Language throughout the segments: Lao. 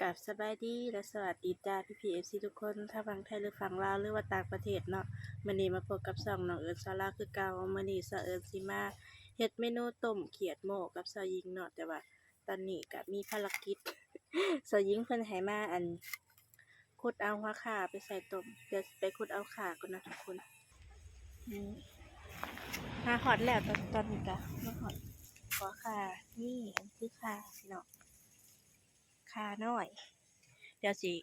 ກາບສະບາຍດີ ແລະ ສະຫວັດດີຈ້າ ພີ່ໆ ເອັຟຊີ ທຸກຄົນ ທັງຝັ່ງໄທ ຫຼື ຝັ່ງລາວ ຫຼືວ່າຕ່າງປະເທດເນາະ. ມື້ນີ້ມາພົບກັບຊ່ອງນ້ອງເອີນສາລາຄືເກົ່າ. ມື້ນີ້ສາວເອີນຊິມາເຮັດເມນູຕົ້ມຂຽດໂມ້ກັບສາວຍິງເນາະ, ແຕ່ວ່າຕອນນີ້ກະມີພາລະກິດ ສາວຍິງເພິ່ນໃຫ້ມາ ອັນ ຂຸດເອົາຫົວຂ່າໄປໃສ່ຕົ້ມ. ດຽວຊິໄປຂຸດເອົາຂ່າກ່ອນເນາະທຸກຄົນ. ນີ້ ມາຮອດແລ້ວ ຕອນ ຕອນນີ້ກະມາຮອດຫົວຂ່າ. ນີ້ ອັນຄືຂ່າພີ່ນ້ອງ ຂ່ານ້ອຍ. ດຽວຊິ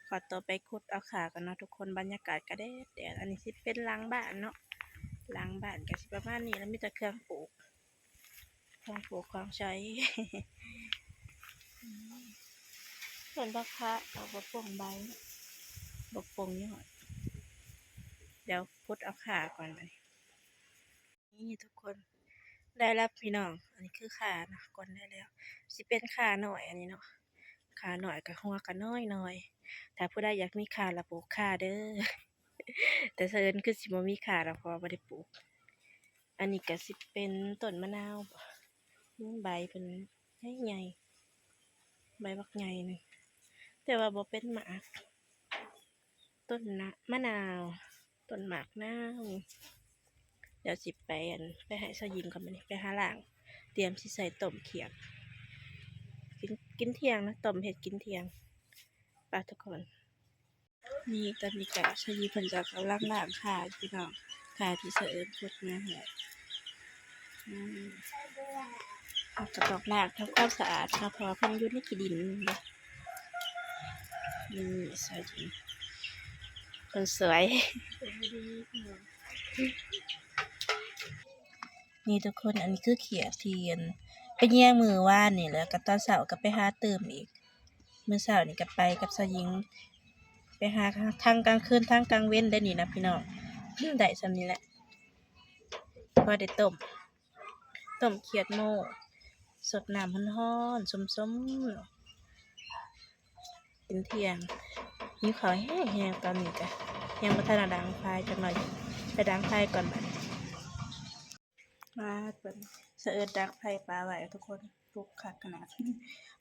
ຂໍຕົວໄປຂຸດເອົາຂ່າກ່ອນເນາະທຸກຄົນ. ບັນຍາກາດກະແດດໆ. ອັນນີ້ຊິເປັນຫຼັງບ້ານເນາະ, ຫຼັງບ້ານກະຊິປະມານນີ້ແຫຼະ ມີແຕ່ເຄື່ອງປູກ ຂອງປູກຂອງໃຊ້. ເພິ່ນບໍ່ຄະ ເຂົາບໍ່ປົ່ງໃບ ບໍ່ປົ່ງຍອດ. ດຽວຂຸດເອົາຂ່າກ່ອນບັດນີ້. ນີ້ທຸກຄົນ ໄດ້ແລ້ວພີ່ນ້ອງ. ອັນນີ້ຄືຂ່າເນາະ ກົນໄດ້ແລ້ວ. ຊິເປັນຂ່ານ້ອຍອັນນີ້ເນາະ, ຂ່ານ້ອຍກະຫົວກະນ້ອຍໆ. ຖ້າຜູ້ໃດຢາກມີຂ່າລະປູກຂ່າເດີ. ແຕ່ສາວເອີນຄືຊິບໍ່ມີຂ່າດອກ ເພາະວ່າບໍ່ໄດ້ປູກ. ອັນນີ້ກະຊິເປັນຕົ້ນມະນາວບໍ? ໃບເພິ່ນໃຫຍ່ໆ ໃບບັກໃຫຍ່ໜຶ່ງ ແຕ່ວ່າບໍ່ເປັນໝາກ. ຕົ້ນນະ ມະນາວ ຕົ້ນໝາກນາວ. ດຽວຊິໄປ ອັນ ໄປໃຫ້ສາວຍິງກ່ອນບັດນີ້ ໄປຫາລ້າງ ຕຽມຊິໃສ່ຕົ້ມຂຽດ ກິນ ກິນທ່ຽງນະ ຕົ້ມເຮັດກິນທ່ຽງ. ໄປທຸກຄົນ. ນີ້ຕອນນີ້ກະສາວຍິງເພິ່ນກະກຳລັງລ້າງຂ່າພີ່ນ້ອງ, ຂ່າທີ່ສາວເອີນຂຸດມາໃຫ້. ອືມ ເຮົາກະຕ້ອງລ້າງທຳຄວາມສະອາດເນາະ ເພາະວ່າເພິ່ນຢູ່ໃນຂີ້ດິນເດ້. ນີ້ສາວຍິງຄົນສວຍ. ນີ້ທຸກຄົນ ອັນນີ້ຄືຂຽດທີ່ ອັນ ໄປແຍ່ງມື້ວານນີ້ ແລ້ວກະຕອນເຊົ້າກະໄປຫາຕື່ມອີກ. ມື້ເຊົ້ານີ້ກະໄປກັບສາວຍິງ ໄປຫາທັງກາງຄືນທັງກາງເວັນໄດ້ນີ້ນະພີ່ນ້ອງ. ໄດ້ສ່ຳນີ້ແຫຼະ ພໍໄດ້ຕົ້ມ ຕົ້ມຂຽດໂມ້ ສົດນ້ຳຮ້ອນໆ ສົ້ມໆ ກິນທ່ຽງ. ຫິວເຂົ້າແຮງໆ ຕອນນີ້ກະຍັງບໍ່ທັນໄດ້ດັງໄຟ ຈັກໜ້ອຍໄປດັງໄຟກ່ອນບັດນີ້. ປາດ ເພິ່ນ ສາວເອີນດັງໄຟປ່າໄວ້ທຸກຄົນ ປຸກຄັກຂະໜາດ.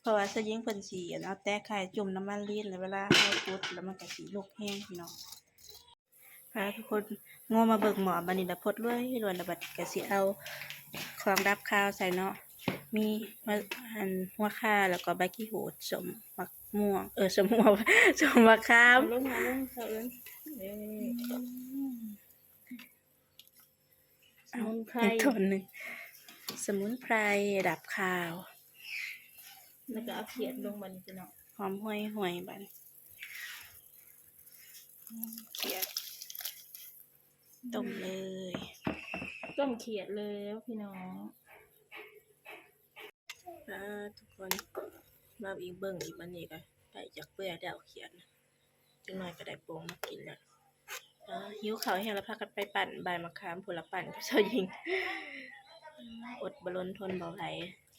ເພາະວ່າສາວຍິງເພິ່ນຊິ ອັນ ເອົາແຕ່ໄຂ່ຈຸ່ມນ້ຳມັນລີນ ແລ້ວເວລາເຮົາຈຸດແລ້ວມັນກະຊິລຸກແຮງພີ່ນ້ອງ. ພາທຸກຄົນງົວມາເບິ່ງໝໍ້ບັດນີ້ລະ ພົດລວຍໆ ແລ້ວບັດນີ້ກະຊິເອົາຂອງດັບຄາວໃສ່ເນາະ. ມີ ອັນ ຫົວຂ່າ ແລ້ວກໍໃບຂີ້ຫູດ ສົ້ມໝາກມ່ວງ ເອີ ສົ້ມມ່ວງ ສົ້ມໝາກຂາມ. ເອົາລົງ ເອົາລົງ ສາວເອີນ ເອີ ສະໝຸນໄພ ອີກທ່ອນໜຶ່ງ ສະໝຸນໄພດັບຄາວ. ແລ້ວກໍເອົາຂຽດລົງບັດນີ້ພີ່ນ້ອງ ຫອມຫວຍໆ ບັດນີ້ ຂຽດ ຕົ້ມເລີຍ ຕົ້ມຂຽດແລ້ວພີ່ນ້ອງ. ອ່າ ທຸກຄົນ ມາອີກ ເບິ່ງອີກ ບັດນີ້ກໍໃກ້ຈະເປື່ອຍແລ້ວຂຽດນະ. ຈັກໜ້ອຍກໍໄດ້ໂປ່ງມາກິນແລ້ວ. ອ່າ ຫິວເຂົ້າແຮງແລ້ວ ພາກັນໄປປັ່ນໃບໝາກຂາມພຸ້ນລະ ປັ່ນກັບສາວຍິງ. ອົດບໍ່ລົນທົນບໍ່ໄຫວ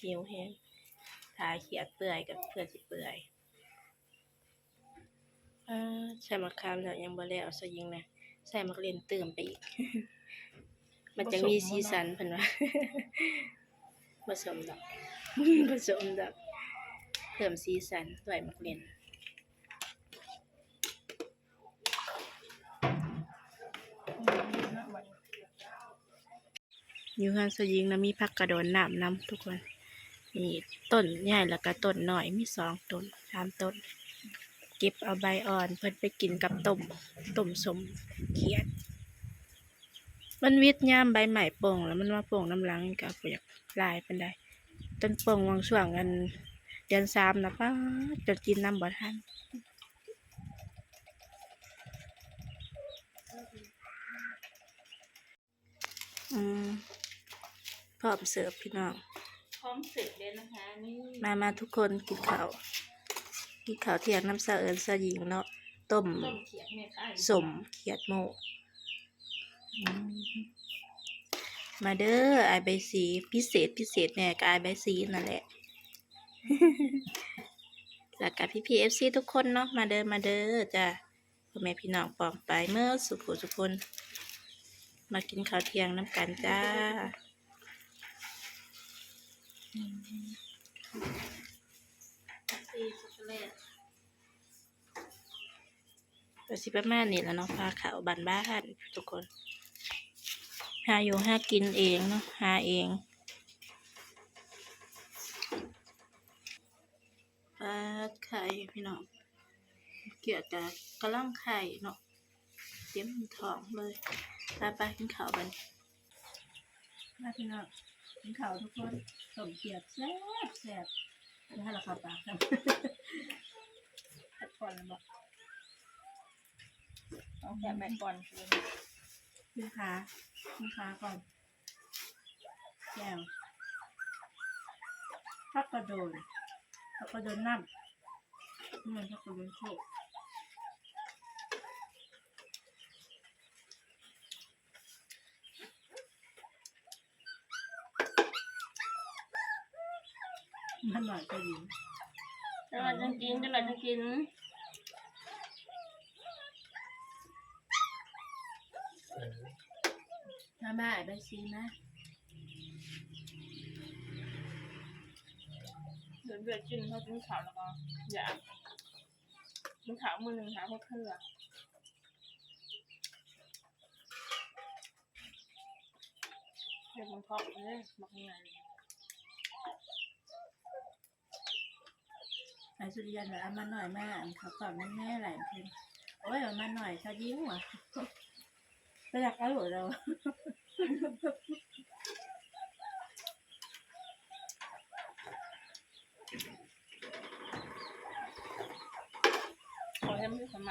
ຫິວແຮງ ຖ້າຂຽດເປື່ອຍກໍເພື່ອຊິເປື່ອຍ. ອ່າ ໃສ່ໝາກຂາມແລ້ວຍັງບໍ່ແລ້ວ ສາວຍິງນະ ໃສ່ໝາກເລັ່ນຕື່ມໄປອີກ ມັນຈັ່ງມີສີສັນ ເພິ່ນວ່າ. ບໍ່ສົ້ມດອກ ບໍ່ສົ້ມດອກ ເພີ່ມສີສັນດ້ວຍໝາກເລັ່ນ. ຢູ່ເຮືອນສາວຍິງນະ ມີຜັກກະໂດນນ້ຳນຳທຸກຄົນ. ມີຕົ້ນໃຫຍ່ ແລ້ວກະຕົ້ນນ້ອຍ ມີສອງຕົ້ນ ສາມຕົ້ນ. ເກັບເອົາໃບອ່ອນເພິ່ນໄປກິນກັບຕົ້ມ ຕົ້ມສົ້ມຂຽດ. ມັນຫວິດຍາມໃບໄມ້ປົ່ງ ແລ້ວມັນມາປົ່ງນຳຫຼັງ ມັນກະບໍ່ຢາກຫຼາຍປານໃດ. ຕອນປົ່ງຫວ່າງຊ່ວງ ອັນ ເດືອນສາມນະ ປາດ ຈົນກິນນຳບໍ່ທັນ. ອືມ ພ້ອມເສີບພີ່ນ້ອງ ພ້ອມເສີບແລ້ວນະຄະ. ນີ້ ມາ ມາທຸກຄົນ ກິນເຂົ້າ ກິນເຂົ້າທ່ຽງນຳສາວເອີນສາວຍິງເນາະ. ຕົ້ມ ຕົ້ມຂຽດແມ່ຄ້າ ສົ້ມຂຽດໂມ້. ອືມ ມາເດີ ອ້າຍໃບສີ ພິເສດ ພິເສດແດ່ກໍອ້າຍໃບສີນັ້ນແຫຼະ ແລ້ວກໍພີ່ໆ ເອັຟຊີ ທຸກຄົນເນາະ. ມາເດີ ມາເດີຈ້າ ພໍ່ແມ່ພີ່ນ້ອງປ້ອງປາຍເໝິດສູ່ຜູ້ສູ່ຄົນ ມາກິນເຂົ້າທ່ຽງນຳກັນຈ້າ. ອືມ ຊີສະເຕັກ ກໍຊິປະມານນີ້ລະເນາະ ພາເຂົ້າບ້ານໆ ທຸກຄົນ ຫາຢູ່ຫາກິນເອງເນາະ ຫາເອງ. ປາດໄຂ່ພີ່ນ້ອງ ເກືອກະກຳລັງໄຂ່ເນາະ ເຕັມທ້ອງເລີຍ. ໄປໆ ກິນເຂົ້າບັດນີ້. ມາພີ່ນ້ອງ ກິນເຂົ້າທຸກຄົນ ຕົ້ມເກືອກແຊບໆ ເຮັດໃຫ້ລະເຂົ້າປາກນຳ. ພັກຜ່ອນແລ້ວບໍ່? ຕ້ອງແຊບໄວ້ກ່ອນ ກິນຂາ ກິນຂາກ່ອນ. ແຈ່ວ ຜັກກະໂດນ ຜັກກະໂດນນ້ຳ ບໍ່ແມ່ນຜັກກະໂດນໂຄກ. ມັນໜ້ອຍກໍດີ ຈັກໜ້ອຍຈັ່ງກິນ ຈັກໜ້ອຍຈັ່ງກິນ. ມາ ມາ ໄປຊີ້ມາ. ເດືອນເດືອນກິນ ເຮົາກິນເຂົ້າແລ້ວກໍຢາກ ກິນເຂົ້າມື້ໜຶ່ງຫາຫົກເທື່ອ. ເຮັດມັນເພາະເດ້ ບັກໃຫຍ່. ໃຫ້ສຸລິຍັນວ່າເອົາມາໜ້ອຍມາ ອັນເຂົ້າກ້ອງນັ້ນແນ່ ຫຼາຍເພິ່ນ ໂອ້ຍ ເອົາມາໜ້ອຍຊະຍິງວ່າ ໄປລັກເອົາໂລດລາວ. ຂໍໃຫ້ມັນສະໄໝ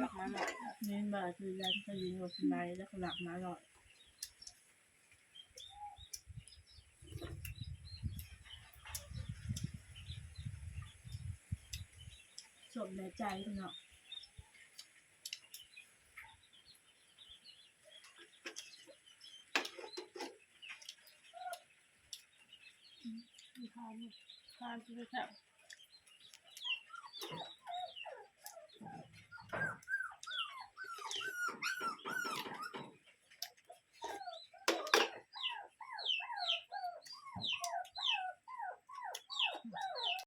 ລັກມາໜ້ອຍ ຍິງບໍ່ ສຸລິຍັນກໍຍິງວ່າສະໄໝ ແລ້ວກໍລັກມາໜ້ອຍ. ສົມໃນໃຈເນາະ ອືມ ທານ ທານຊິແຊບ.